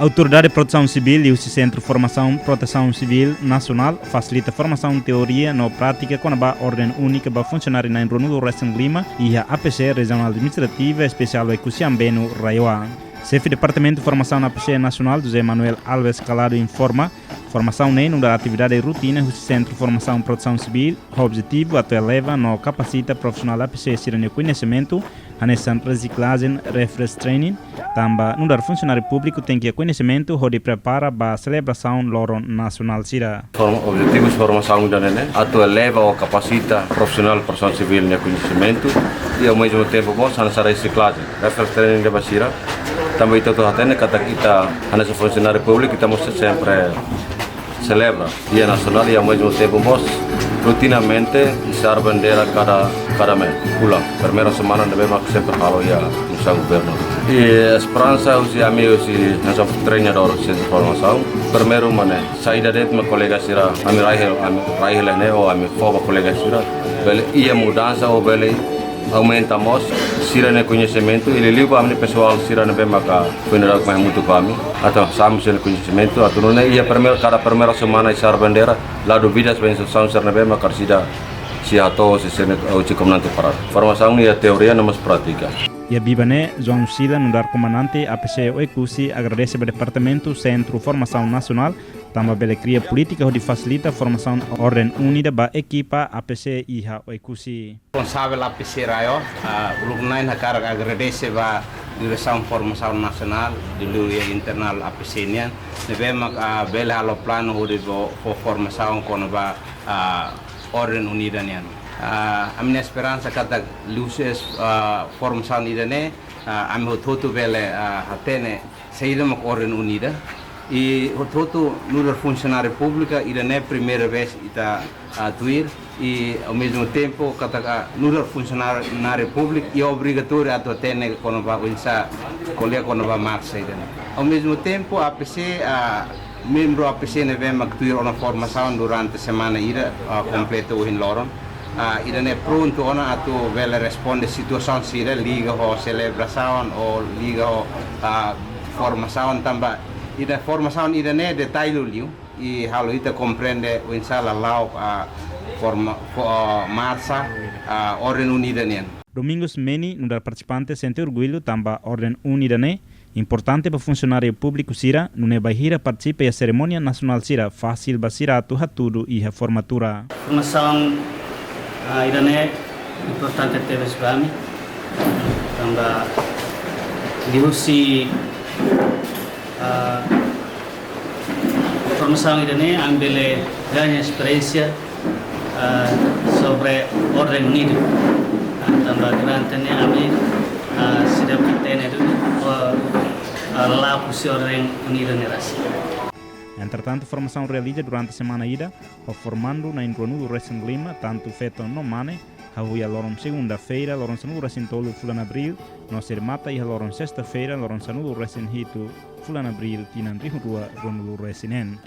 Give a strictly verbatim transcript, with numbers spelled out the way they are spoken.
Autoridade Protesaun Sivíl liuhusi Sentru Formasaun Protesaun Sivíl Nasionál fasilita formasaun teoria no prátika kona-ba orden únika ba funsionáriu na'in ruanulu resin lima iha A P C Rejionál Administrativa Espesiál Oekusi Ambeno RAEOA. Xefe Departamentu Formasaun A P C Nasionál, José Manuel Alves Calado, informa, formasaun ne'e nu'udar atividade rotina husi Sentru Formasaun Protesaun Sivíl, ho objetivu atu eleva no kapasita profisionál A P C sira-nia koñesimentu, hanesan resiklajen, refresh training, tanba nu'udar funsionáriu públiku tenke iha koñesimentu hodi prepara ba selebrasaun loron nasionál sira. Forma-, objetivu formasaun ida-ne'e ne'e atu eleva ou kapasita profisionál protesaun sivíl nia koñesimentu i, ao mesmo tempo, mós hanesan resiklajen, refresh training ida ba sira. Tanba ita hotu hatene katak ita hanesan funsionáriu públiku, ita mós sempre selebra dia nasionál i, ao mesmo tempo, mós rotinamente isar bandeira kada, kada mês. Ulang, primeira semana ne'ebé mak sempre halo iha instituisaun governu. I esperansa husi ami husi hanesan treinadór husi formasaun. Primeiru mak ne'e, saida de'it mak kolega sira, ami rai hela, ami rai hela ne'e, ou ami fó ba kolega sira, bele iha mudansa ou bele aumenta mós sira-nia koñesimentu i liuliu ba ami-nia pesoál sira ne'ebé maka foin daudauk mai hamutuk ho ami, atu hasa'e mós sira-nia koñesimentu, atu nune'e iha primeira, kada primeira semana isar bandeira, la dúvida ba instituisaun sira ne'ebé maka sira, sira hato'o husi sene, husi komandante parada. Formasaun iha teoria no mós prátika. Iha biban ne'e, João Sila nu'udar komandante A P C Oekusi agradese ba Departamentu Sentru Formasaun Nasionál, tanba bele kria polítika hodi fasilita formasaun orden únika ba ekipa A P C iha Oekusi. Responsavel A P C RAEOA, ah, uluk na'in hakarak agradese ba Diresaun Formasaun Nasionál, liuliu internál A P C nian, ne'ebé mak, ah, bele halo planu hodi fó, fó formasaun kona-ba, ah, orden únika nian. Ah, ami-nia esperansa katak liuhusi, ah, formasaun ida-ne'e, ah, ami hotu-hotu bele, ah, hatene saida mak orden únika. I hotu-hotu nu'udar funsionáriu públiku, ida-ne'e primeira vez ita, ah, tuir. I, ao mesmo tempo, katak, ah, nu'udar funsionáriu públiku, i obrigatóriu atu hatene kona-ba oinsá ko'alia kona-ba marsa ida-ne'e. Ao mesmo tempo, A P C, ah, membru A P C ne'ebé mak tuir ona formasaun durante semana ida, ah, kompleta ohin loron. Ah, ida-ne'e prontu ona atu bele responde situasaun sira liga ho selebrasaun ou liga ho, ah, formasaun tanba ida formasaun ida-ne'e detalle liu i halo ita komprende oinsá lala'ok, ah, forma, fo-, ah, marsa, ah, orden únika nian. Domingos Meni nu'udar partisipante sente orgullu tanba orden únika ne'e importante ba funsionáriu públiku sira, nune'e bainhira partisipa iha serimónia nasionál sira fasil ba sira atu hatudu iha formatura. Formasaun, ah, ida-ne'e importante tebes ba ami. Tanba liuhusi, ah, formasaun ida-ne'e ami bele gaña esperiénsia, ah, sobre orden únika. Ah, tanba durante ne'e ami, ah, seidauk hatene duni, ah, ah, lala'ok husi orden únika ne'e rasik. Entretantu, formasaun realiza durante semana ida, ho formandu na'in ruanulu resin lima, tantu feto no mane, hahú iha loron segunda-feira, loron sanulu resin tolu fulan Abríl, no sei remata iha loron sesta-feira, loron sanulu resin hitu fulan Abríl, tinan rihun rua ruanulu resin neen.